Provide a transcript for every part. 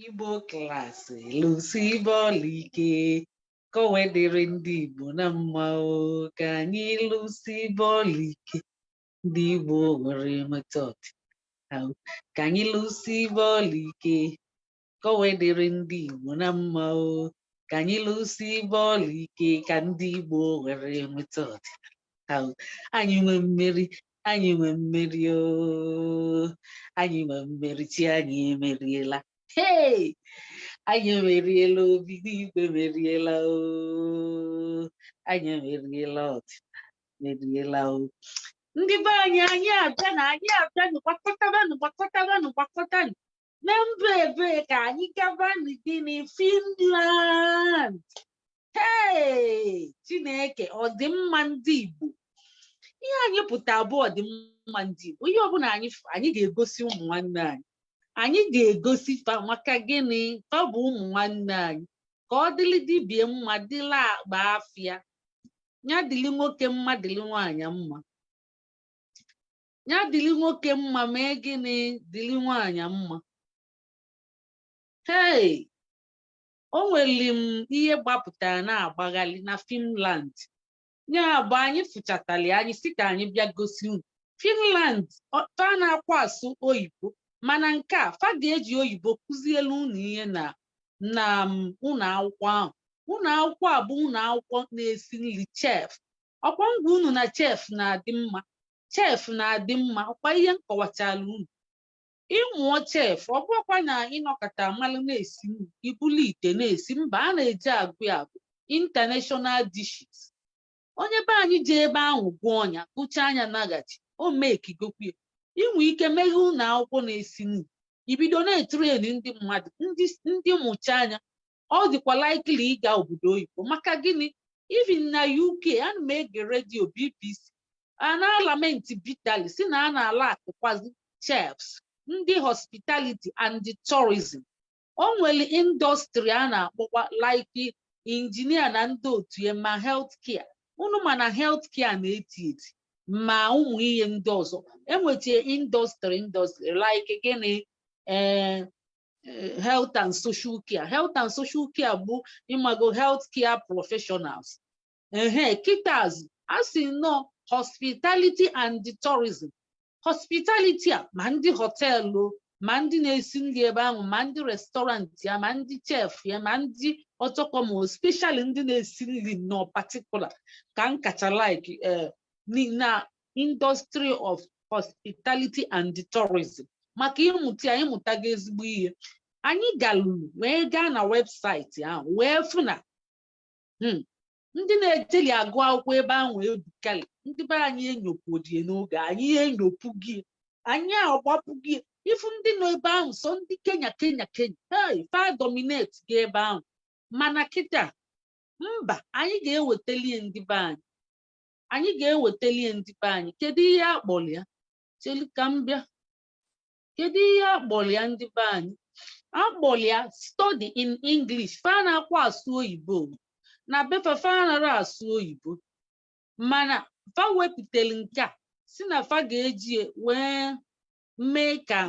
Igbo Class, lụsi bọọlụ ike ka o wee dịrị ndị Igbo na mma o. Ka anyị lụsi bọọlụ ike, ndị Igbo nwere nweta ọdịda o. Ka anyị lụsi bọọlụ ike ka o wee dịrị ndị Igbo na mma o. Ka anyị lụsi bọọlụ ike ka ndị Igbo were nweta ọdịda o. Anyị nwe mmeri, anyị nwe mmeri o, anyị nwe mmeri. Chi anyị emeriela. Hey, anyị emeriela. Obi n'igwe meriela o, anyị emeriela, ọdịda meriela o. Ndị be anyị, anyị abịa na anyị abịa nụ. Gbakọtabanụ, gbakọtabanụ, gbakọtanụ na mba ebee ka anyị gabanụ? Gịnị? Finland. Hey, Chineke, ọdịmma ndị Igbo, ihe anyị pụta abụọ, ọdịmma ndị Igbo. Ihe ọbụla anyị ga-egosi ụmụ nwanne anyị, anyị ga-egosi fa. Maka gịnị? Fa bụ ụmụ nwanne anyị. Ka ọ dịlị dibie mma, dịla akpa afịa ya, dịlị nwoke mma, dịlị nwaanyị mma, ya dịlị nwoke mma. Mee gịnị? Dịlị nwaanyị mma. Hey, o nwere m ihe gbapụtara na-agbaghalị na Finland. Ya bụ, anyị fụchatali, anyị si ka anyị bịa gosi unu Finland. Fa na-akwa asụ oyibo, mana nke a fa ga-eji oyibo kụzielu unu ihe na ụlọ akwụkwọ ahụ. Ụlọ akwụkwọ a bụ ụlọ akwụkwọ na-esi nri, chef. Ọkwa ngwa unu na chef na-adị mma, chef na-adị mma. Ọkwa ihe nkọwachala unu, ịmụọ chef, ọ bụrụkwa na ịnọkọta amalụ na-esi nri, ibulu ite na-esi. Mba, a na-eji agụ ya agụ international dishes. Onye be anyị ji ebe ahụ gụọ ọnya, gụchaa anya, naghachi, o mekigokwu ya. Inwe ike meghee ụlọ akwụkwọ na-esi nri, ibido na-etrain ndị mmadụ, ndị mụcha anya. Ọ dịkwa likely ịga obodo oyibo. Maka gịnị? Even na UK, ana m ege redio BBC, a na-alament bitterly si na a na-ala akụkwazi chefs, ndị hospitality and the tourism. O nwere industry a na-akpọkwa like engineer na ndị otu ya, ma healthcare. Unu ma na healthcare na-eti eti, ma ụmụ ihe ndị ọzọ enwetie industry like gịnị? Ee, health and social care. Health and social care bụ ịmago health care professionals. Ehe, kitas a sị nnọọ hospitality and tourism. Hospitality a, ma ndị họteelụ, ma ndị na-esi nri ebe ahụ, ma ndị restaurant ya, ma ndị chef ya, ma ndị ọtọkọm, especially ndị na-esi nri nnọọ particular ka m kacha like na industry of hospitality and tourism. Maka ịmụta ya, ịmụtago ezigbo ihe. Anyị galuru wee gaa na website ahụ wee fụ na ndị na-ejeli agụ akwụkwọ ebe ahụ ebukali. Ndị be anyị enyopụdie n'oge anyị enyopụ gị, anyị agbapụ gị. Ifu ndị nọ ebe ahụ, sọ ndị Kenya, Kenya, Kenya. Hey, fa dominate gị ebe ahụ. Mana kịta, mba, anyị ga-ewetalie ndị be anyị, anyị ga-ewetalie ndị be anyị. Kedu ihe akpọrọ ya? Chelu ka m bịa. Kedu ihe akpọrọ ya? Ndị be anyị, akpọrọ ya study in English. Fa na-akwa asụ oyibo na befa, fa nara asụ oyibo, mana fa wepụtara nke a si na fa ga-eji wee mee ka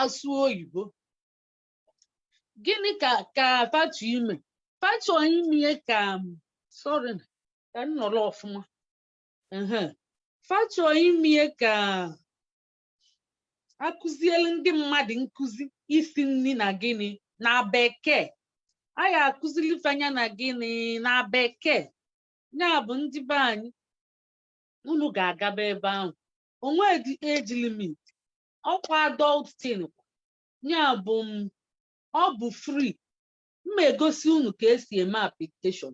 asụọ oyibo. Gịnị ka fa chọ ime? Fa chọọ ime ka, sorry, ka m nọrọ ọfụma. Ehe, fa chọọ ime ka akụzielu ndị mmadụ nkụzi isi nri na gịnị? Na bekee. A ya akụzili fanya na gịnị? Na bekee. Ya bụ, ndị be anyị, unu ga-agaba ebe ahụ. Onwe dị age limit, ọkwa adult thing. Ya bụ m, ọ bụ free. Mma egosi unu ka esi eme application.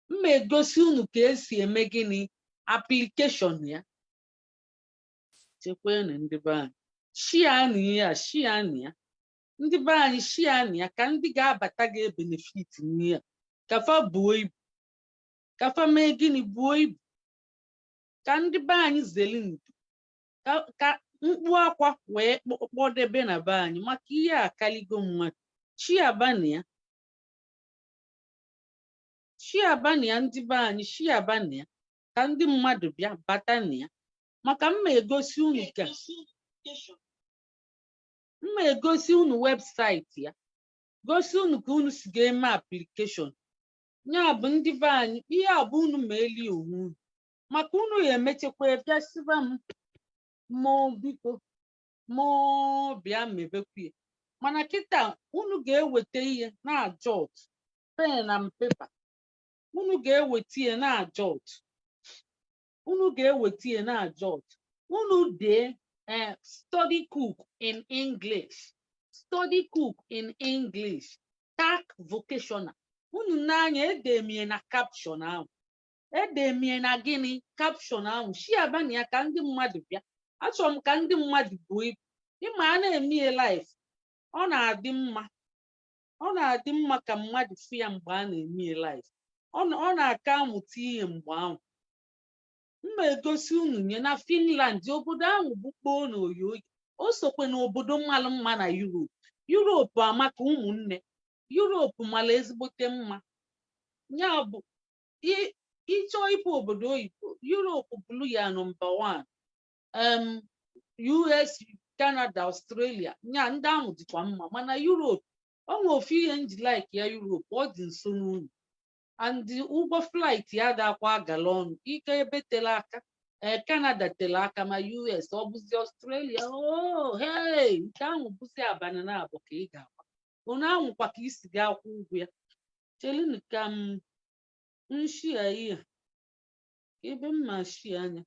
Mma egosi unu ka esi eme gịnị? Application ya. Chekwanụ, ndị be anyị, shianụ ihe a, shianụ ya. Ndị be anyị, shianụ ya ka ndị ga-abata ga-ebenefit n'ihe a, ka fa buo ibu, ka fa mee gịnị? Buo ibu, ka ndị be anyị zeli ndo, ka mkpu akwa wee kpọdebe na be anyị, maka ihe a akaligo mmadụ. Chiabana ya, chiabana ya. Ndị be anyị, chiabana ya ka ndị mmadụ bịa bata na ya, maka mma egosi unu ka M ma egosi unu website ya, gosi unu ka unu si ga-eme application. Ya bụ, ndị be anyị, ihe a bụ unu ma eli onwe unu, maka unu ya emechekwa bịa siba m mụ biko mụ bịa mebekwa ya. Mana kịta unu ga-eweta ihe na-ajot, pen and paper. Unu ga-eweta ihe na-ajot, unu ga-eweta ihe na-ajot. Unu dee study cook in English, study cook in English TAC vocational. Unu n'anya edemie na caption ahụ, edemie na gịnị, caption ahụ. Shiabana ya ka ndị mmadụ bịa. Achọrọ m ka ndị mmadụ buo ibu. Ịma a na-eme live, ọ na-adị mma, ọ na-adị mma ka mmadụ fụ ya mgbe a na-eme live. Ọ na-aka amụta ihe mgbe ahụ. M ma egosi unu nye na Finland. Obodo ahụ bụ kpoo na oyi oyi. O sokwe n'obodo mmalụ mma na Europe. Europe amaka, ụmụnne. Europe mara ezigbote mma. Ya bụ, ịchọọ ịpụ obodo oyibo, Europe bụrụ ya number 1. US, Canada, Australia, nya ndị ahụ dịkwa mma, mana Europe, ọ nwe ofu ihe nji like ya. Europe ọ dị nso n'ụlọ, and ụgwọ flight ya dakwa agala ọnụ ike. Ebe tere aka, ee, Canada tere aka, ma US, ọ bụzi Australia, oh hey, nke ahụ bụzi abalị na abụọ ka ị ga-agba onye ahụkwa ka isi ga-akwụ ụgwọ ya. Chelinu ka m nshia ihe ebe m ma shie anya,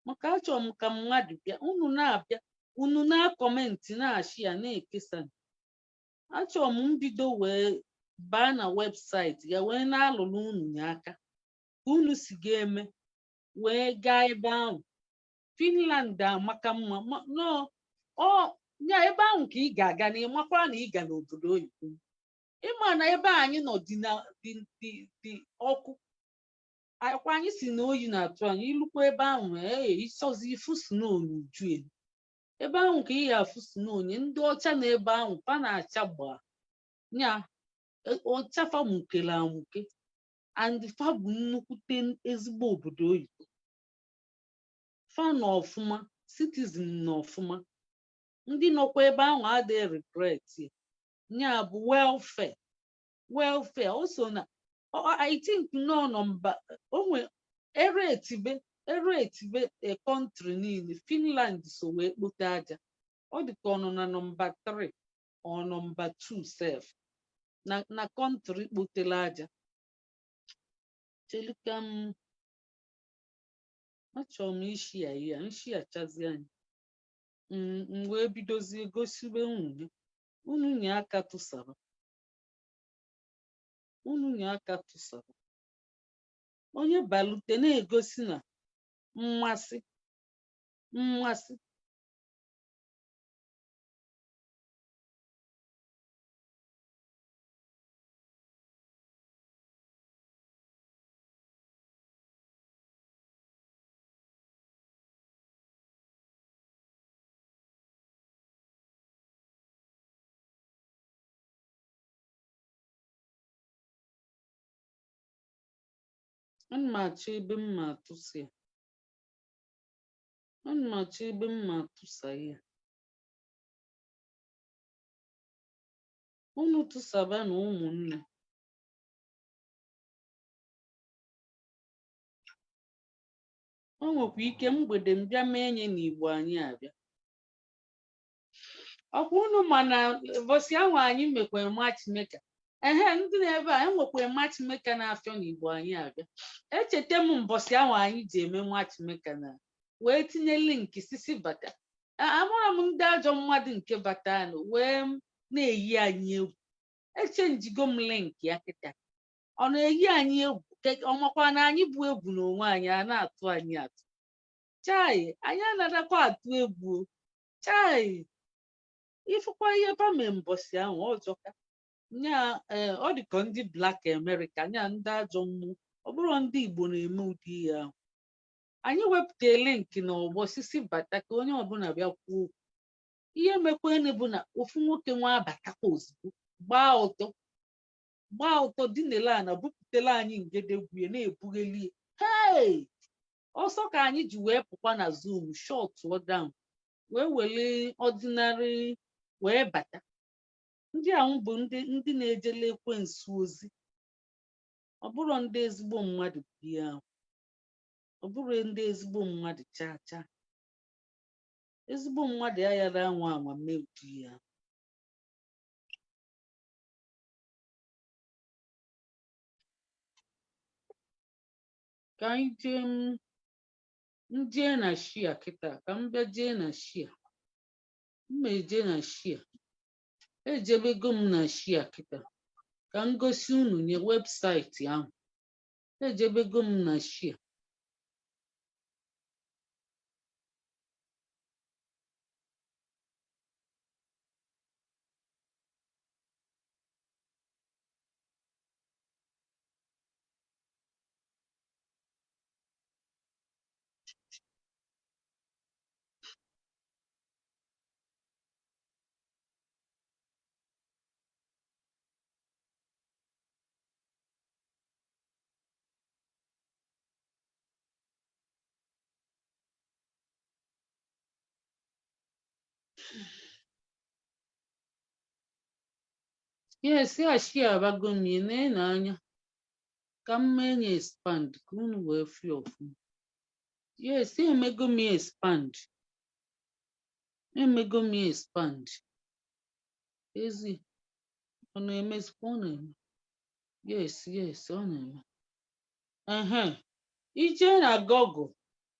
maka achọrọ m ka mmadụ bịa. Unu na-abịa, unu na-acomment, na-ashare, na-ekesa. Achọrọ m mbido wee baa na website ya wee na-alụrụ unu ya aka ka unu si ga-eme wee gaa ebe ahụ. Finland amaka mma. No, ọ ya ebe ahụ ka ị ga-aga na ịmakwa na ị ga n'obodo oyibo. Ịma na ebe anyị nọ dị na dị dị dị ọkụ akwa anyị si na oyi na-atụ anyị. Ilukwa ebe ahụ, ee, ịchọzi ifu snow n'uju elu. Ebe ahụ ka ị ga-afụ snow. Nye ndị ọcha na ebe ahụ fa na-acha gbaa nya ọcha, fa mukere amuke, and fa bụ nnukwute ezigbo obodo oyibo. Fa nọ ọfụma, citizen nọ ọfụma, ndị nọkwa ebe ahụ adịghị regret ya. Nya bụ welfare, welfare o so na I think nọ number onwe eretibe eretibe a country niile. Finland so wee kpote aja. Ọ dị ka ọ nọ na number 3 or number 2 sef na country kpotere aja. Chelu ka m, achọrọ m ishare ya, nsharechazi anyị, m wee bidozie gosibe unu ya. Unu nye aka tụsara, unu nye aka tụsara. Onye balute na-egosi na mmasị mmasị. Ana m achọ ebe m ma atụsa ya. Ana m achọ ebe m ma atụsa ya. Unu tụsaba na ụmụnne. O nwekwa ike mgbede m bịa mee nye n'Igbo anyị abịa. Ọkwa unu ma na ụbọchị ahụ anyị mekwara matchmaker. Ehe, ndị na-ebe a enwekwa matchmaker na-afịọ n'Igbo anyị abịa. Echeta m mbọsị ahụ anyị ji eme matchmaker na wee tinye link sisi bata. Amara m ndị ajọ mmadụ nke batanụ wee na-eyi anyị egwu. Echenjigo m link ya kịta. Ọ na-eyi anyị egwu, ọ makwa na anyị bụ egwu n'onwe anyị a na-atụ anyị atụ. Chai, anyị anaghịkwa atụ egwu o. Chai, ịfụkwa ihe pame mbọsị ahụ ọjọka nya. Ee, ọ dị ka ndị Black America, nya ndị ajọ mmụọ. Ọ bụrụ ndị Igbo na-eme ụdị ihe ahụ, anyị wepụta link na ọgbọ sisi bata ka onye ọbụla bịa kwuo okwu. Ihe mekwene bụ na ofu nwoke nwa abatakwa ozugbo, gbaa ọtọ, gbaa ọtọ, dinele ana, bupụtela anyị ngedegwu ya na-ebugheli. Hey, ọsọ ka anyị ji wee pụkwa na Zoom, shut down, wee were ordinary Wee bata ndị ahụ bụ ndị na-ejele ekwensu ozi. Ọ bụrụ ndị ezigbo mmadụ bụ ihe ahụ, ọ bụrụ ndị ezigbo mmadụ chaa chaa. Ezigbo mmadụ aghara anwa anwa mee ụdị ihe ahụ. Ka anyị jee, m jee na share kịta, ka m bịa jee na share. M eje na share, ejebego m na share kịta ka m gosi unu nye website ahụ. Ejebego m na share. Yes, ya share abago m ya. Nee anya ka m mee ya expand ka unu wee fụ ya ọfụma. Yes, emego m ya expand, emego m ya expand. Ezi ọ na-emezikwa? Ọ na-eme. Yes, ọ na-eme. Ehe, ije na Google,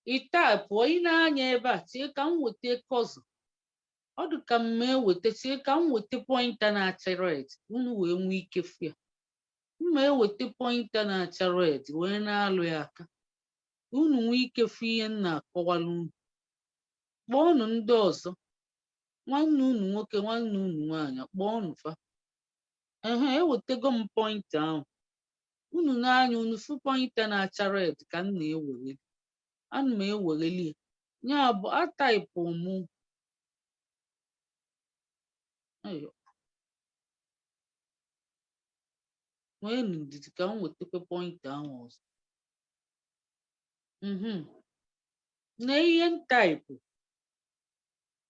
ị type-ụọ, ị na-anya ebe a, tie ka m weta cursor. Ọ dị ka m eweta, tie ka m weta pointer na-acha red, unu wee nwee ike fụ ya. M ma eweta pointer na-acha red wee na-alụ ya aka, unu nwee ike fụ ihe m na-akọwara unu. Kpọọnụ ndị ọzọ, nwanne unu nwoke, nwanne unu nwaanyị, kpọọnụ fa. Ehe, ewetego m pointer ahụ. Unu na-anya, unu fụ pointer na-acha red ka m na-ewere. Ana m ewereli ya. Ya bụ a-type mụ. Ayo, nweenụ ndidi ka m wetakwa pointer ahụ ọzọ. Na ihe m type,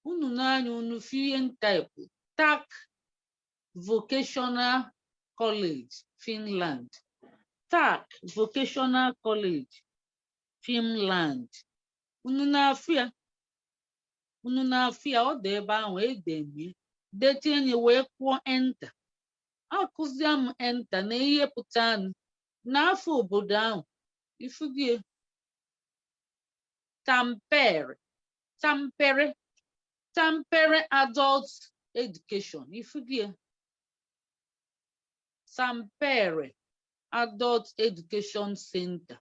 unu n'anya, unu fụ ihe m type: TAC Vocational College Finland, TAC Vocational College Finland. Unu na-afụ ya? Unu na-afụ ya? Ọ dị ebe ahụ edemie detinye wee kwụọ enter. Akụzie m enter na ihe pụtanụ n'afọ obodo ahụ ifugie Tampere, Tampere, Tampere Adult Education. Ifugie Tampere Adult Education Center,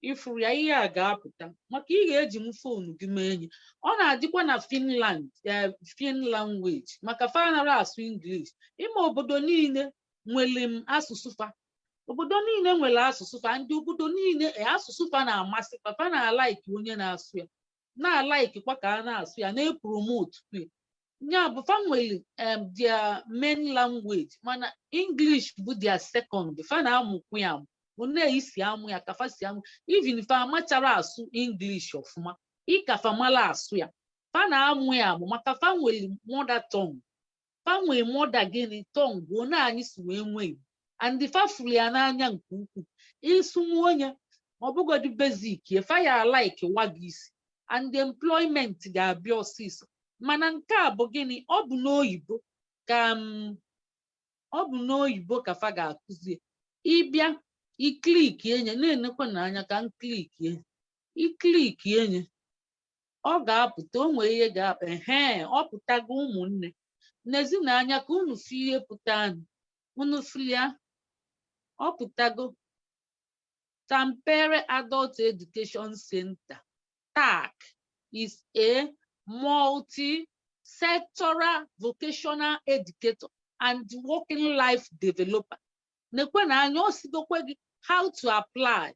ifuru ya? Ihe a ga-apụta maka ị ga-eji m phone gị mee enyi. Ọ na-adịkwa na Finland, Fin language, maka fa anara asụ English. Ịma obodo niile nwere m asụsụ fa. Obodo niile nwere asụsụ fa. Ndị obodo niile, asụsụ fa na-amasị fa. Fa na-a-like onye na-asụ ya, na-a-like-kwa ka a na-asụ ya, na-e-promote ya. Ya bụ fa nwere their main language, mana English bụ their second. Fa na-amụkwu ya amụ one isi amụ ya ka fa si amụ. Even fa amachara asụ English ọfụma, ịka fa mara asụ ya, fa na-amụ ya amụ maka fa nwere mother tongue. Fa nwere mother gịnị? Tongue one anyị si wee nwee Igbo. And fa fụrụ ya n'anya nke ukwuu. Ịsụnwu onye ọ bụgodi basic, fa ya like wa gị isi, and employment ga-abịa ọsịsọ. Mana nke a bụ gịnị? Ọ bụ n'oyibo ka ọ bụ n'oyibo ka fa ga-akụzi. Ịbịa, i-click enye, na-enekwa n'anya ka m click enye. I-click enye, ọ ga-apụta. O nwee ihe ga ehe, ọ pụtago. Ụmụnne, n'ezi n'anya ka unu fụ ihe pụta anụ. Unu fụrụ ya? Ọ pụtago Tampere Adult Education Center. TAC is a multi-sectoral vocational educator and working life developer. Nekwe na anya, o sigokwe gị how to apply.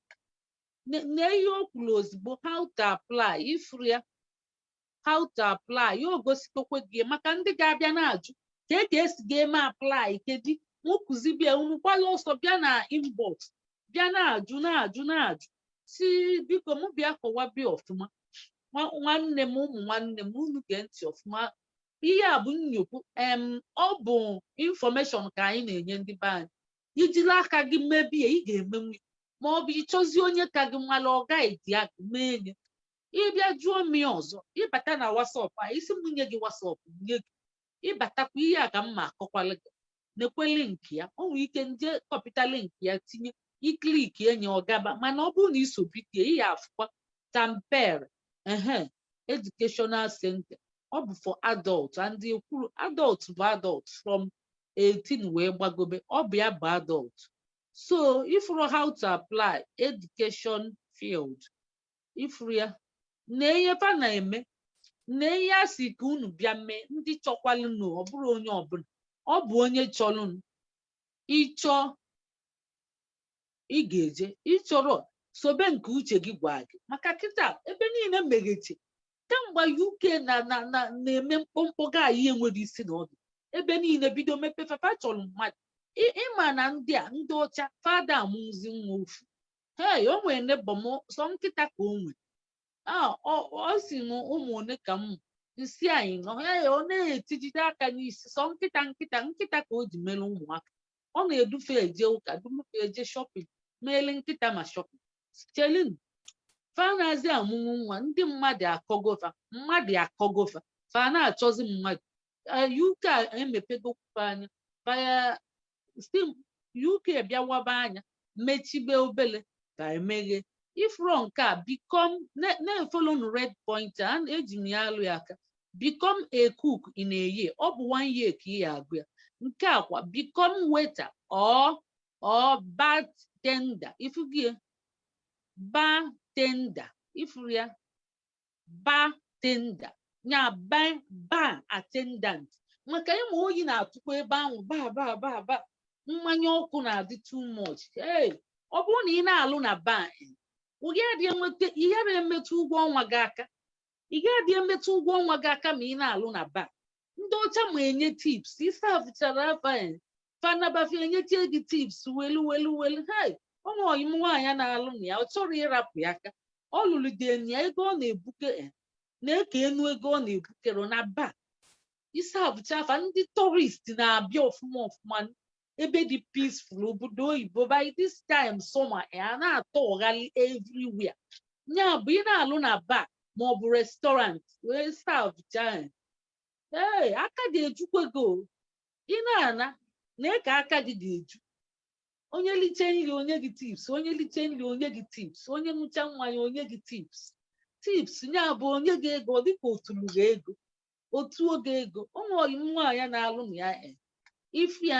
Na ihe o kwuru ozugbo, how to apply, ifuru ya? How to apply ya, o gosikokwe gị maka ndị ga-abịa na-ajụ ka e ka esi ga-eme apply. Kedu nwokuzibia unu gbala ọsọ bịa na inbox, bịa na-ajụ, na-ajụ, na-ajụ, si biko mụ bịa kọwa bịa ọfụma. Nwanne m, ụmụ nwanne m, unu gee ntị ọfụma. Ihe a bụ nnyokwu ọ bụ information ka anyị na-enye ndị be anyị. Ijiri aka gị mebie, ị ga-emenwu ya, ma ọ bụ ịchọzi onye ka gị mmalụ ọ gaghị aka mee nye. Ịbịa jụọ m ya ọzọ, ịbata na WhatsApp a, isi m nye gị WhatsApp, nye gị. Ịbatakwa, ihe a ka m ma akọkwala gị. Nekwe link ya. O nwere ike nje kọpịta link ya tinye, i click enye ọgaba. Mana ọ bụrụ na iso bitie, ị ya afụkwa Tampere ehe Educational Center. Ọ bụ for adult, and ekwuru adult bụ adult from 18 wee gbagobe. Ọ bụ ya bụ adult. So ifuru how to apply, education field, ifuru ya na ihe fa na-eme na ihe a sị ka unu bịa mee. Ndị chọkwalụnụ, ọ bụrụ onye ọbụla, ọ bụ onye chọlụnụ. Ịchọ, ị ga-eje. Ịchọrọ, sobe nke uche gị gwa gị. Maka kịta ebe niile megheche kemgbe UK na na-eme mkpọmkpọ ga ihe nwere isi na ọdụ, ebe niile bido mepe. Fafa chọrọ mmadụ. Ịma na ndị a, ndị ọcha fada amụzi nwa ofu. Hey, o nwere neighbour m, sọ nkịta ka o nwere. Ọ si m, ụmụ one ka m nsị anyị nọ. Hey, ọ na-etijide aka n'isi, sọ nkịta, nkịta, nkịta ka o ji mere ụmụaka. Ọ na-edufe eje ụka, dufe eje shopping, meele nkịta ma shopping. Chelin fa na-azi amụmụ nwa. Ndị mmadụ akọgofa, mmadụ akọgofa, fa na-achọzi mmadụ. UK emepegokwa anya fa si UK bịawaba anya mechibe obele ka emeghe. Ifro nke a, become na-efolonu red pointer, eji m ya alụ ya aka. Become a cook in a year, ọ bụ one year ka ị ya agụ ya. Nke a kwa, become waiter or bartender. Ifugie bartender, ifuru ya, bartender nya bar attendant. Maka ịma oyi na-atụkwa ebe ahụ, ba ba ba ba mmanya ọkụ na-adị too much. Hey, ọ bụrụ na ị na-alụ na bar, ị gaghị enweta ihe na-emetụ ụgwọ ọnwa gị aka. Ị gaghị emetụ ụgwọ ọnwa gị aka ma ị na-alụ na bar. Ndị ọcha ma enye tips. Ịsafụchara afa fanabafe, enyetie gị tips welu welu welu. Hey, ụmụ ọyị m nwaanyị na-alụ na ya, ọ chọrọ ịrapụ ya aka. Ọ lụrụ di ya, ego ọ na-ebuke na-eke enu ego ọ na-ebukere na bar. Ịsafụcha afa, ndị tourist na-abịa ọfụma ọfụma. Ebe dị peaceful, obodo oyibo by this time, summer ya na-atọ ụghalị everywhere. Ya bụ ị na-alụ na bar maọbụ restaurant wee serve ya, ee, aka ga-ejukwa gị o. Ị na-ana na ka aka gị ga-eju. Onye liche nri, onye gị tips. Onye liche nri, onye gị tips. Onye ṅụcha mmanya, onye gị tips. Tips ya bụ onye gị ego dịka otulu gị ego, otu oge ego. Ụmụ ọyị m nwaanyị na-alụ na ya, ifu ya,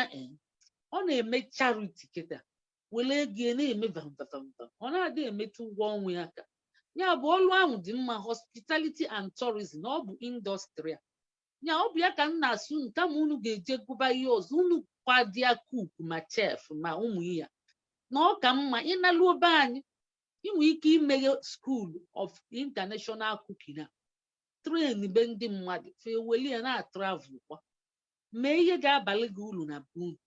ọ na-eme charity kịta, were ego ya na-eme vamvamvam. Ọ na-adị emetụ ụgwọ ọnwa ya aka. Ya bụ ọlụ ahụ dị mma, hospitality and tourism, ọ bụ industry a. Ya ọ bụ ya ka m na-asị unu, kama unu ga-eje gụba ihe ọzọ, unu kwadia cook ma chef ma ụmụ ya, na ọ ka mma ịnalu obe anyị. Inwe ike imeghe school of international cooking, a train be ndị mmadụ, fe weli ya na travel kwa, mee ihe ga-abalị gị uru na be unu.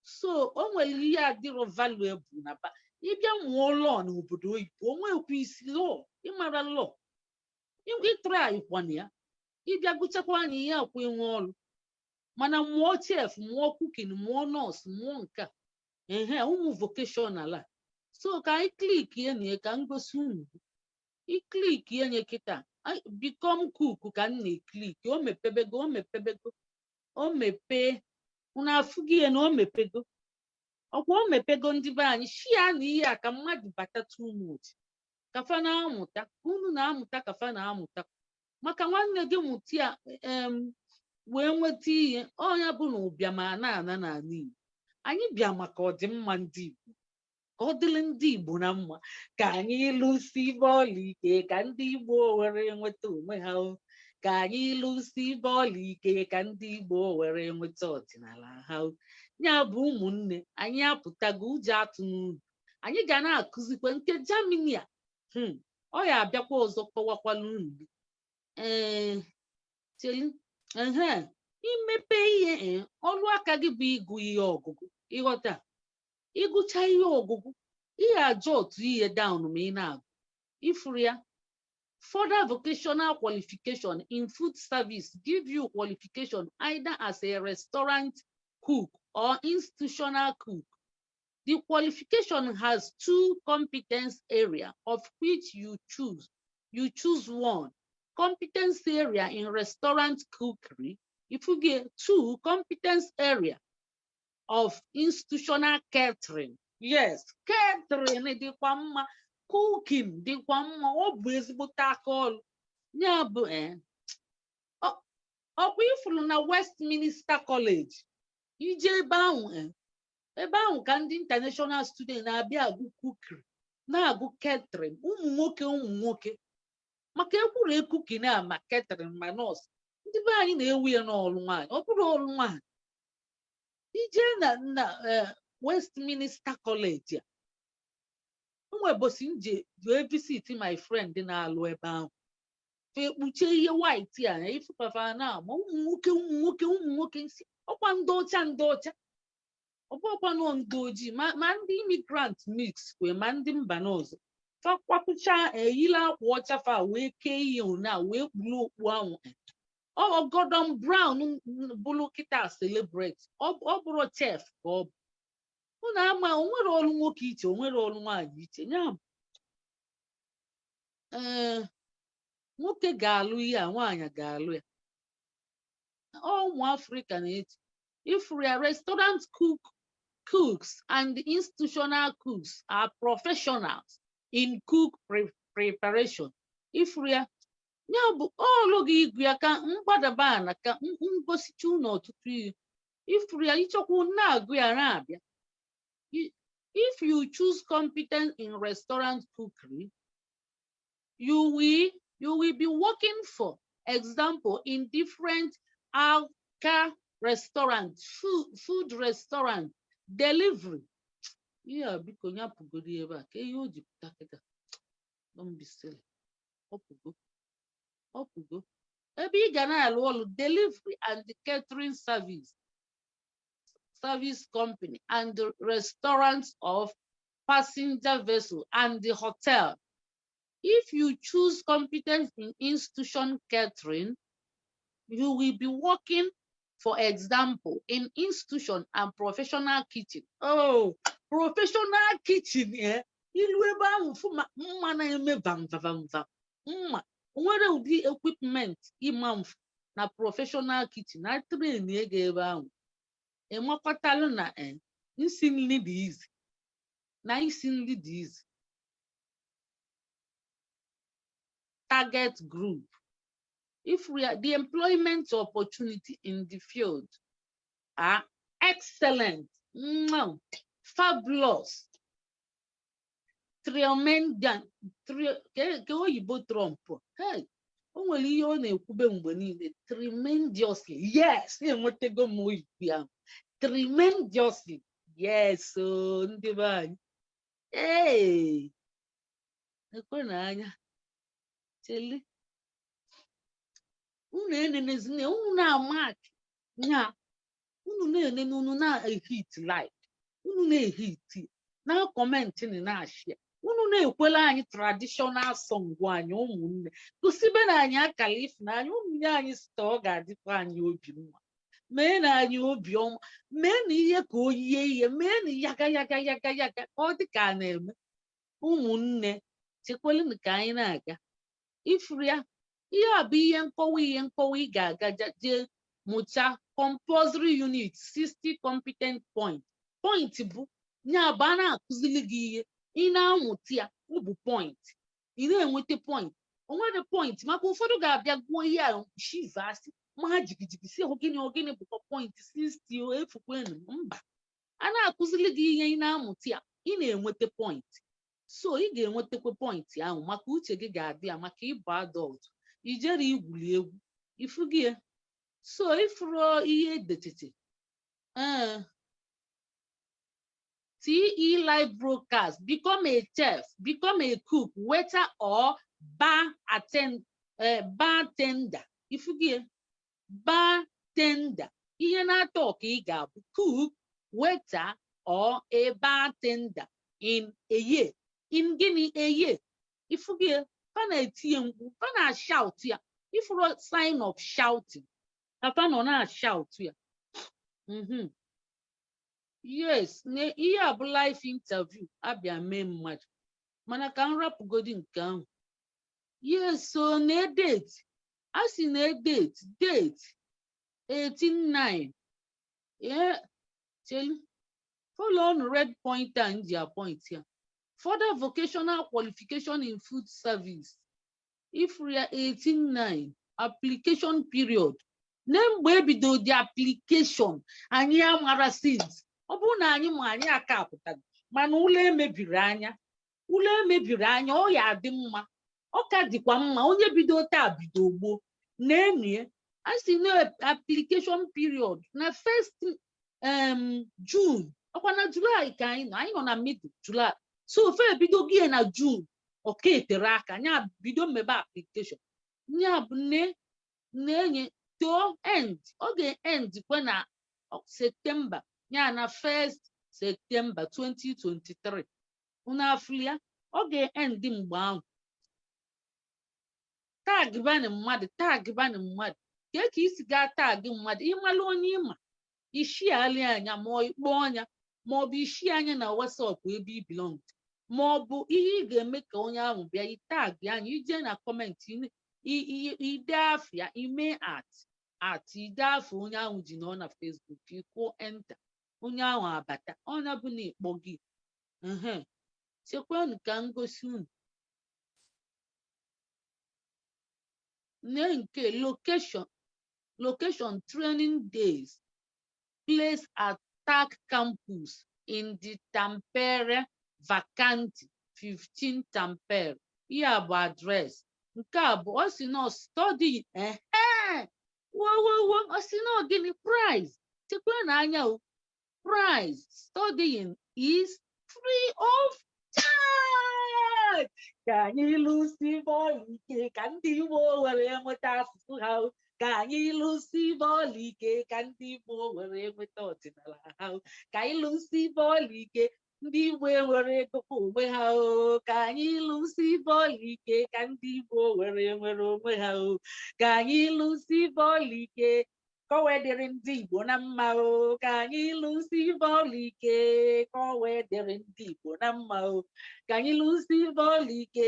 So o nwere ihe adịrọ valuable na ba. Ịbịa mụọ law n'obodo oyibo, o nwekwa isi law. Ịmara law, ịtry kwana ya, ịbịa gụchakwa anya ihe akwa enwe ọrụ. Mana mụọ chef, mụọ cooking, mụọ nurse, mụọ nke a, ehe, ụmụ vocational a. So ka anyị click nye ka m gosi unu. I click nye kịta, become cook ka m na-e click. O mepebego, o mepebego, o mepee. Unu afụghị ya na o mepego? Ọkwa o mepego. Ndị be anyị, share na ihe a ka mmadụ bata too much, ka fa na-amụta, unu na-amụta, ka fa na-amụta. Maka nwanne gị mụta ya wee nweta ihe ọnya bụ na ụbịam a na-ana n'ala Igbo. Anyị bịa maka ọdịmma ndị Igbo, ka ọ dịrị ndị Igbo na mma, ka anyị lụsi bọọlụ ike, ka ndị Igbo were nweta onwe ha o. Ka anyị lụsi bọọlụ ike, ka ndị Igbo were nweta ọdịnala ha o. Ya bụ ụmụnne anyị, apụtago ụjọ atụ n'unu. Anyị ga na-akụzikwa nke Germany a. Ọ ya abịakwa ọzọ, kọwakwala unu. Ee, chelu ehe, imepe ihe, ee, ọrụ aka gị bụ ịgụ ihe ọgụgụ. Ịghọta, ịgụcha ihe ọgụgụ, ihe aja otu ihe down ma ị na-agụ. Ifuru ya, Further vocational qualification in food service give you qualification either as a restaurant cook or institutional cook. The qualification has two competence area, of which you choose one. Competence area in restaurant cookery. If you get two competence area of institutional catering. Yes, catering dịkwa mma, cooking dịkwa mma, ọ bụ ezigbote aka ọrụ. Ya bụ ọkwa ifuru na Westminster College, ije ebe ahụ, ebe ahụ ka ndị international student na-abịa agụ cookery, na-agụ catering, ụmụ nwoke, ụmụ nwoke, maka ekwuru ekuki na ma catering ma nọọsụ. Ndị be anyị na-ewu ya n'ọrụ nwaanyị, ọ bụrụ ọrụ nwaanyị. Ije na Westminster College a, nwebosi nje wee visit my friend na-alụ ebe ahụ, fe kpuchie ihe white a, ifụfafa na ama ụmụ nwoke, ụmụ nwoke, ụmụ nwoke, nsi ọkwa ndị ọcha, ndị ọcha, ọ bụrụkwa nọ ndị ojii, ma ndị immigrant mix kwe, ma ndị mba n'ọzọ. Fa kwapụcha, eyila akwa ọcha, fa wee kee ihe one a, wee kpuru okpu ahụ. Ọ Gordon Brown bụrụ kịta celebrate, ọ bụrụ chef ka ọ bụ. Unu ama o nwere ọrụ nwoke iche, o nwere ọrụ nwaanyị iche. Ya bụ, ee, nwoke ga-alụ ihe a, nwaanyị ga-alụ ya. Ọ ụmụ Afrịka na-eji ifuru ya. Restaurant cooks and institutional cooks are professionals in cook preparation. Ifuru ya, ya bụ ọlụ gị igwu ya ka mgbadaba ana ka ngosicha unu ọtụtụ ihe. Ifuru ya, ịchọkwa na-agụ ya na-abịa. If you choose competence in restaurant cookery, you will be working, for example, in different alka restaurant, food restaurant, delivery. Ihe a, biko, nyapụgoro ebe a ka ihe o ji pụta kịta. Don't be silly. Ọpụgo, ọpụgo. Ebe ị ga na-alụ ọlụ, delivery and catering service company and the restaurants of passenger vessel and the hotel. If you choose competence in institution catering, you will be working, for example, in institution and professional kitchen. Oh, professional kitchen, eh? Ilu ebe ahụ fụ mma na-eme vam vam vam vam. Mma o nwere ụdị equipment ịma mfu na professional kitchen na train ego ebe ahụ, ịmakwatalụ na nsi nri dị easy, na isi nri dị easy. Target group. If we are the employment opportunity in the field are excellent, mwah, fabulous, tremendous, ke oyibo Trump, hey, o nwere ihe ọ na-ekwube mgbe niile, tremendously. Yes, enwetego m oyibo ahụ, tremendously. Yes, o ndị be anyị, ee, ekwe n'anya cheli unu enenezina, unu na-amak nya, unu na-enene, unu na-ehit like, unu na-ehit na comment, na-ashare, unu na-ekwela anyị traditional song anyị. Ụmụnne, gosibe na anyị akara ịfụnanya unu nye anyị site, ọ ga-adịkwa anyị obi mma. Mee na anyị obi ọma, mee na ihe ka o yie ihe, mee na yaga yaga yaga yaga ka ọ dị ka a na-eme. Ụmụnne, chekwelụ ka anyị na-aga. Ifuru ya, ihe a bụ ihe nkọwa, ihe nkọwa. Ị ga-aga jee mụcha compulsory unit 60 competent point. Point bụ ya bụ a na-akụzili gị ihe, ị na-amụta ya, ọ bụ point, ị na-enweta point. O nwere point maka ụfọdụ ga-abịa gụọ ihe a, shivasị ma ha jigijigi si ogịnị ogịnị bụkwa point 60 o efukwenu. Mba, a na-akụzili gị ihe, ị na-amụta ya, ị na-enweta point. So ị ga-enwetakwa point ahụ maka uche gị ga-adị ya, maka ịbụ adult ijere igwuli egwu ifu gị ya. So ifuru ihe edecheche, ee, TE live broadcast, become a chef, become a cook, waiter or bartender. Ifugie, bartender, ihe na-atọ ka ị ga-abụ cook, waiter or a bartender in a year. In gịnị? A year. Ifugie, Fa na-etinye mkpu, fa na-ashout ya. Ifuru sign of shouting ka fa nọ na-ashout ya. Yes, ihe a bụ live interview abịa mee mmadụ, mana ka m rapụgodi nke ahụ. Yes, so na date a sị na date 18/9. Yeah, chelu, follow on red pointer m ji appoint ya. Further vocational qualification in food service, ifuru ya, 18/9 application period. Na mgbe ebido the application, anyị amara since. Ọ bụrụ na anyị ma, anyị aka apụtago, mana ụlọ emebiri anya, ụlọ emebiri anya, ọ ya adị mma, ọ ka dịkwa mma. Onye bido taa bido gboo na-enue. A sị na application period na first June, ọkwa na July ka anyị nọ. Anyị nọ na middle July, so ofe ebido gị na June, ọka etere aka ya bido mmebe application ya bụ nne na-enye to end. Ọ ga-end kwe na September ya, na 1st September 2023. Unu afụlia, ọ ga-end mgbe ahụ. Tag bani mmadụ, tag bani mmadụ. Kee ka isi gaa tag mmadụ? Ịmala onye ịma, ishiali anya, ma ọ ikpọ ọnya, ma ọ bụ ishi anya na WhatsApp ebe i belong, ma ọ bụ ihe ị ga-eme ka onye ahụ bịa itag anya. Ije na comment, ide afịa, ime at ide afọ onye ahụ ji nọ na Facebook, ịkwụọ enter, onye ahụ abata. Ọnya bụ na ịkpọ gị. Ehe, chekwanụ ka m gosi unu. Nee nke location, location, training days, place at TAC campus in the Tampere Vacanti 15, Tampere. Ihe a bụ address. Nke a bụ, ọ sị nọ study. Ehe, wowowo, ọ sị nọ gịnị? Price. Chekwa n'anya o, price. Studying is free of charge. Ka anyị lụsi bọọlụ ike ka ndị Igbo were nweta asụsụ ha o. Ka anyị lụsi bọọlụ ike ka ndị Igbo were nweta ọdịnala ha o. Ka anyị lụsi bọọlụ ike, ndị Igbo enwere ego onwe ha o. Ka anyị lụsi bọọlụ ike ka ndị Igbo were nwere onwe ha o. Ka anyị lụsi bọọlụ ike ka o wee dịrị ndị Igbo na mma o. Ka anyị lụsi bọọlụ ike ka o wee dịrị ndị Igbo na mma o. Ka anyị lụsi bọọlụ ike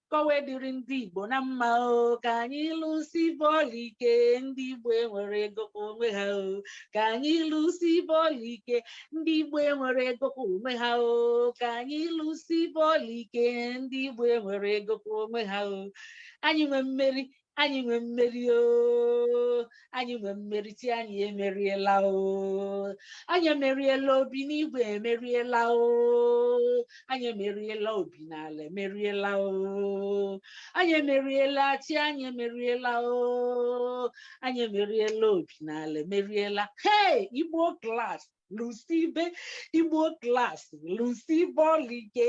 ka o wee dịrị ndị Igbo na mma o. Ka anyị lụsi bọọlụ ike, ndị Igbo enwere ego ka onwe ha o. Ka anyị lụsi bọọlụ ike, ndị Igbo enwere ego ka onwe ha o. Ka anyị lụsi bọọlụ ike, ndị Igbo enwere ego ka onwe ha o. Anyị nwe mmeri, anyị nwe mmeri o, anyị nwe mmeri. Chi anyị emeriela o, anyị emeriela. Obi n'igwe emeriela o, anyị emeriela. Obi n'ala emeriela o, anyị emeriela. Chi anyị emeriela o, anyị emeriela. Obi n'ala emeriela. Hey, Igbo class, lụsibe. Igbo class, lụsi bọọlụ ike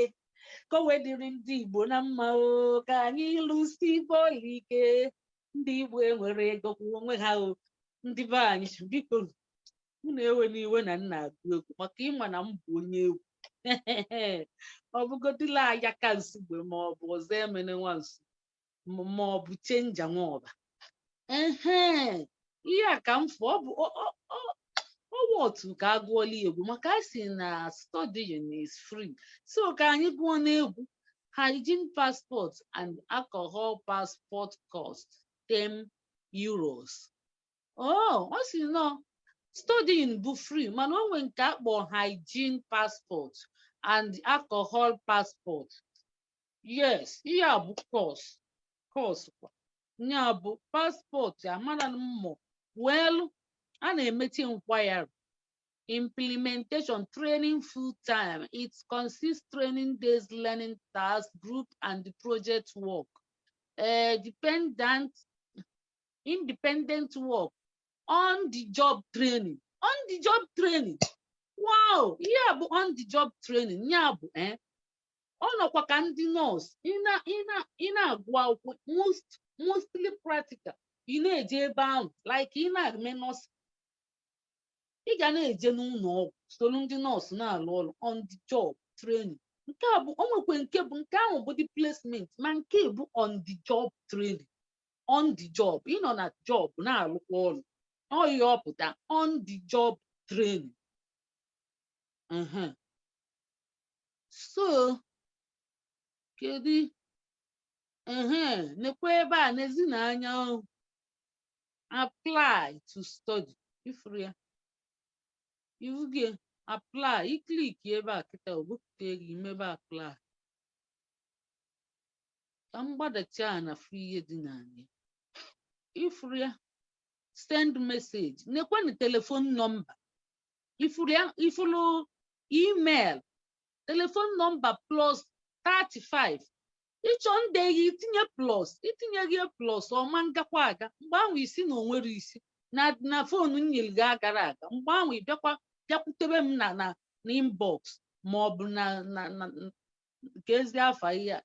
ka o wee dịrị ndị Igbo na mma o. Ka anyị lụsi bọọlụ ike, ndị Igbo enwere ego kwụ onwe ha o. Ndị be anyị, biko unu ewe n'iwe na nna agụ egwu, maka ịma na m bụ onye egwu. Ọ bụgodila ayaka nsugbe, ma ọ bụ ọzọ emene nwa nsu, ma ọ bụ chenja nwaọba. Ehe, ihe a ka m fụ. Ọ bụ ọwa otu ka a gụọla egwu, maka a sị na studying is free, so ka anyị gụọ n'egwu. Hygiene passport and alcohol passport cost €10. Oh, ọ sị nọ studying bụ free, mana o nwere nke akpọ hygiene passport and alcohol passport. Yes, ihe a bụ course, course kwa ya bụ passport. Amara mmụ well, a na-emechi inquiry. Implementation training full time. It consists training days, learning tasks, group and project work, dependent, independent work, on the job training, on the job training. Wow, ihe a bụ on the job training. Ya bụ ọ nọkwa ka ndị nọọsụ. Ị na-agụ akwụkwọ, mostly practical. Ị na-eje ebe ahụ like ị na-eme nọọsụ, ị ga na-eje n'ụlọ ọgwụ, soro ndị nọọsụ na-alụ ọrụ, on the job training. Nke a bụ, o nwekwe nke bụ nke ahụ bụ the placement, ma nke bụ on the job training. On the job, ị nọ na job na-alụkwa ọrụ. Ọ ihe ọ pụta, on the job training. So kedu ehe nekwa ebe a n'ezi n'anya o. Apply to study, ifuru ya, ifugie apply, i click ebe a kịta, o bupụta gị imebe apply. Ka m gbadacha na fụ ihe dị n'anya. Ifuru ya, send message, nekwanụ telephone number, ifuru ya, ifuru email, telephone number +35. Ịchọ nde gị itinye plus, itinye gị plus, ọma ngakwa aga. Mgbe ahụ isi na onwere isi na phone nyere gị agara aga. Mgbe ahụ ị bịakwa bịakwutebe m na inbox, ma ọ bụ na nke ezi afa ihe